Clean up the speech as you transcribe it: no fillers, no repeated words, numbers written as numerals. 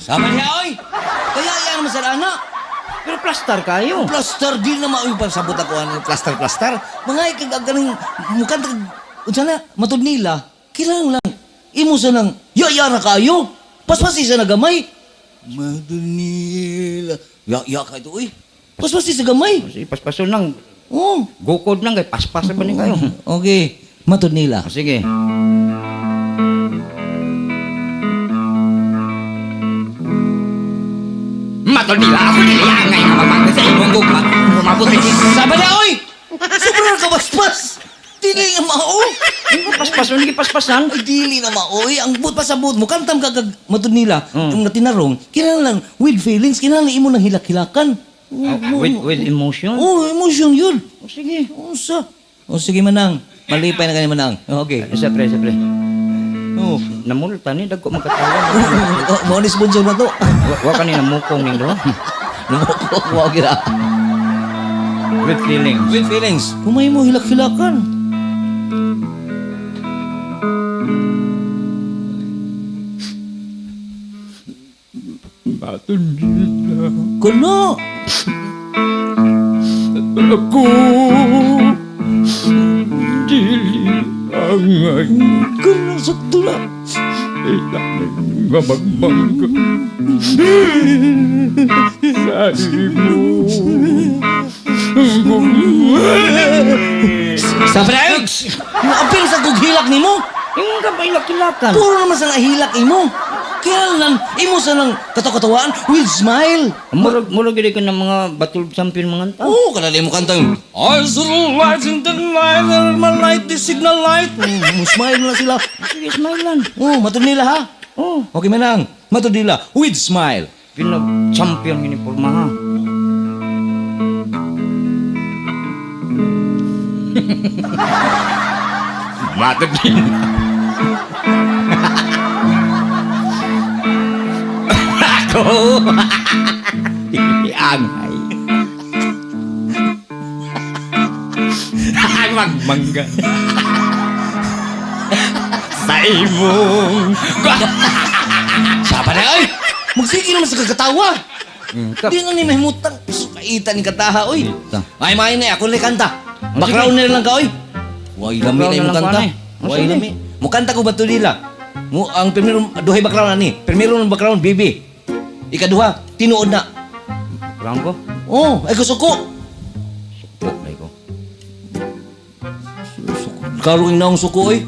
Sama niya, oy! Kaya yan naman sa ana. Pero plastar kayo. Plaster, di na maoy pasabot ako ano, plaster, plaster. Mga ikag ganing mukhang unsa na, matud nila, kailangan lang, imo sa nang, ya na kayo. Paspasi sa nagamay. Matud nila. Ya, ya ka ito, uy. Paspasi sa gamay. Sige, paspason lang. Oh. Gukod lang kay paspas ba ni kayo? Okay, matud nila. Ah, sige. Matol nila ako nila ngay nga mamangga sa imong gugma. Umabot ni Sabi na, oy! Sobrang kabaspas! Dili na mao! Ingon paspason ni paspasan. Ay, dili na maoy. Ang but pa sa but mo, kantam ka kag matud nila, ang natinarong, kinahanglan with feelings, kinahanglan imo nang hilak-hilakan. Oh, with emotion. Oh, emotion yun. Oh, sige. Unsa? O sige manang, malipay na kani manang. Okay. Isa pre, isa pre. Oh. Namulta ni dagko magkatawa. Oh, mao ni sponsor na to. Wa ka ni namukong ning do. Namoko, wa gira. With feelings. With feelings. Kumay mo hilak-hilakan. Matol nila Kuno. ako dili angay Kuno sakto na. ilang nga magmangga sa imo. Sa Franks! Naapil sa kog hilak nimo. Ingon ka ba ilak-ilakan? Puro naman sa hilak imo. Kailan imo sa nang katakatawaan with smile. Murag murag gid ka ng mga battle champion mga tao. Oo, oh, kanali mo kanta yung I saw the lights in the night and my light, the signal light. Mo smile na sila. Sige, smile lang. Oh, matud nila ha. Oh, Okay manang, matud nila with smile. pinag champion ni porma ha. Matol nila ako dili angay magmangga sa imong Saba na ay. Magsige naman sa kagkatawa. Ka. Di nga ni mahimutang sukaitan ni kataha oy. Ita. Ay maay na ako lang kanta. Oh, Background na lang ka oy. Way lami Background na na imong lang kanta. ko, ano eh. Oh, Way sige. lami. Mukanta ko bato nila. Mo ang primero duhay background ani. Primero ng background baby. Ikaduha, tinuod na. Round ko. Oh, ay kusuko. Suko, ay ko. Karong naong suko oy.